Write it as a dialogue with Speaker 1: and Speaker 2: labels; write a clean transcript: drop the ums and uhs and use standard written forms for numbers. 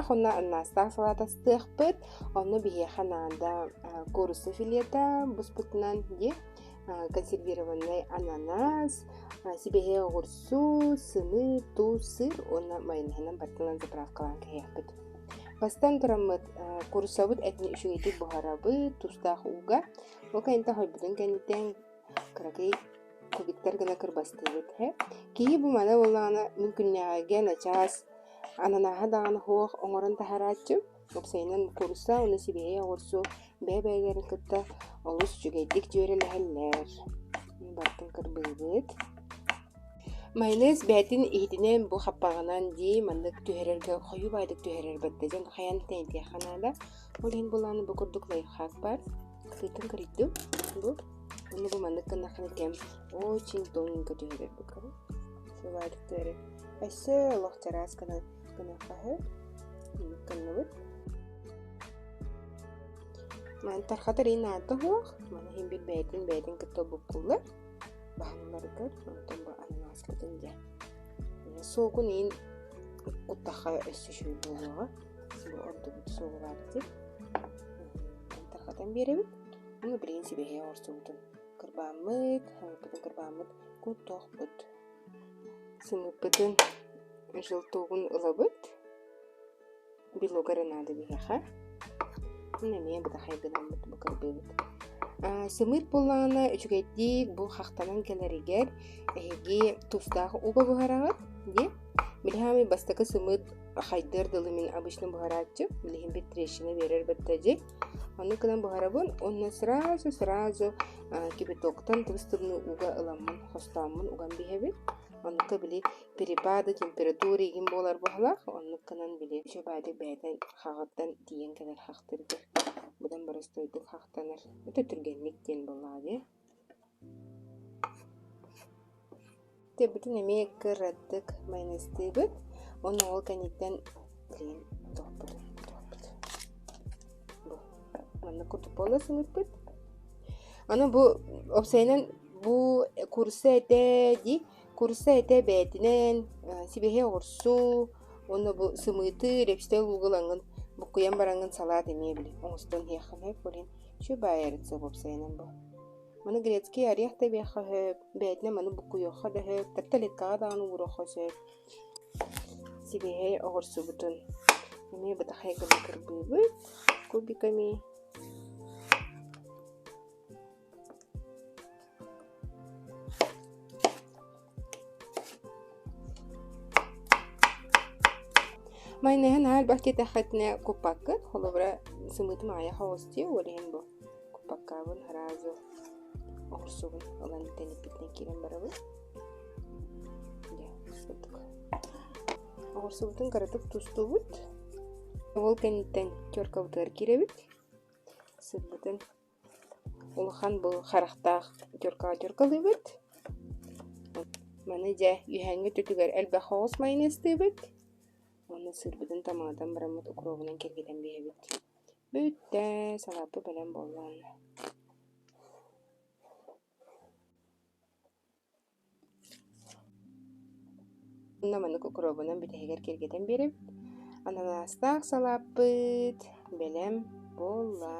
Speaker 1: Кууруссалаах уонна ананаастаах салаат астыахпыт. Онно биһиэхэ наада куурусса филета буспутунан дии, консервированнай ананас, сибиэһэй оҕурсу, сымыыт, туус, сыр уонна майонеһынан барытынан заправкалаан кэһиэхпит. Бастаан тураммыт кууруссабыт этин үчүгэйдик буһарабыт, туустаах ууга. Ол кэнниттэн хойбутун кэнниттэн кыракый кубиктар гына кырбастыыбыт ээ. Киһи бу маны буоллаҕына мин күннээҕигэ начаас ананаһа даҕаны суох оҥорон таһарааччы. Уопсайынан куурусса уонна сибиэһэй оҕурсу бэйэ-бэйэлэрин кытта олус үчүгэйдик дьүөрэлэһэллэр. Барытын кырбыыбыт. Майонез бэйэтин иһитинэн бу хаппаҕынан дии маннык түһэрэргэ хойуу баайдык түһэрэр батта дьон хайаан тэнитиэххэ наада. Ол иһин булааны бу курдук лайфхак баар. Кытыытын кырыйдым. Бу Уонна бу маннык гыннаххына кэм очень тоненько түһэрэр бу көрү. Сыбаадык түһэрэр. Өссө олох чараас гына гыныахха сөп. Маннык гынныбыт. Маны тархатар иин аата суох. Маны иһин бир бэйэтин бэйэтин кытта буккуллар. Баһаналарыгар онтон бу ананаспытын дьэ. Суогун иин куттахха өссө үчүгэй буолуоҕа. Бу ордубут суогу баар ити. Тархатан биэрэбит. Ону билигин сибиэһэй оҥорсубутум. Кырбааммыт, хаҥаппытын кырбааммыт, куттуохпут. Сымыыппытын желтогун ылабыт. Белога эрэ наада биһиэхэ. Мин эмиэ бытахай гынаммыт бу кырбыыбыт. Сымыыт буоллаҕына үчүгэйдик бу хахтанан кэлэригэр эһиги тустаах ууга буһараҕыт дии. Билиһаамый бастакы сымыыт хайдыар дылы мин обычно буһарааччы. Билиһин бит трещина биэрэр баттажы. Ону гынан буһарабын уонна сразу сразу кипятоктан тыбыс-тымныы ууга ыламмын хостооммун уган биһэбин. Оннукка били перепады температура игин буолар быһалаах, оннук гынан били үчүгэйдик бэйэтэ хаҕыттан тиийэн кэлэр хахтыргар быдан боростуойдук хахтанар. Это түргэнник диэн буоллаҕа дии. Төбөтүн эмиэ кыратык майонезтыыбыт уонна ол кэнниттэн билигин туохпутун туохпут бу маннык курдук буола сылыппыт. Аны бу уопсайынан бу куурусса этэ дии куурусса этэ бэйэтинэн сибиэһэй оҕурсу уонна бу сымыыты репстэй луугу ылаҥҥын буккуйан бараҥҥын салаат эмиэ били оҥостон иһиэххин сөп ол иһин үчүгэй баайы рецепт уопсайынан бу. Маны грецкий орех да эбиэххэ сөп, бэйэтинэн маны буккуйуохха да сөп, тарталеткаҕа даҕаны ууруохха сөп. Сибиэһэй оҕурсубутун эмиэ бытахай гына кырбыыбыт кубиками. Майонеһы наһаа элбэх диэтэххитинэ куппаккыт, холобура сымыытым аҕыйах оҕус дии, ол иһин бу Куппаккаабын сразу оҕурсубун ылан тэниппитинэн киирэн барабын. Дьэ, курдук. Оҕурсубутун кыратык тустубут. Ол кэнниттэн теркабытыгар киирэбит. Сырбытын улахан бу харахтаах теркаҕа теркалыыбыт. Маны дьэ үөһээҥҥи өттүтүгэр элбэх оҕус майонезтыыбыт. Уонна сыырбытын тамаҕатан бараммыт укробунан кэргэтэн биэрэбит. Бүттэ, салааппыт бэлэм буолла уонна Уонна маннык укробунан бүтэһигэр киэргэтэн биэрэбит. Ананаастаах салааппыт бэлэм буолла.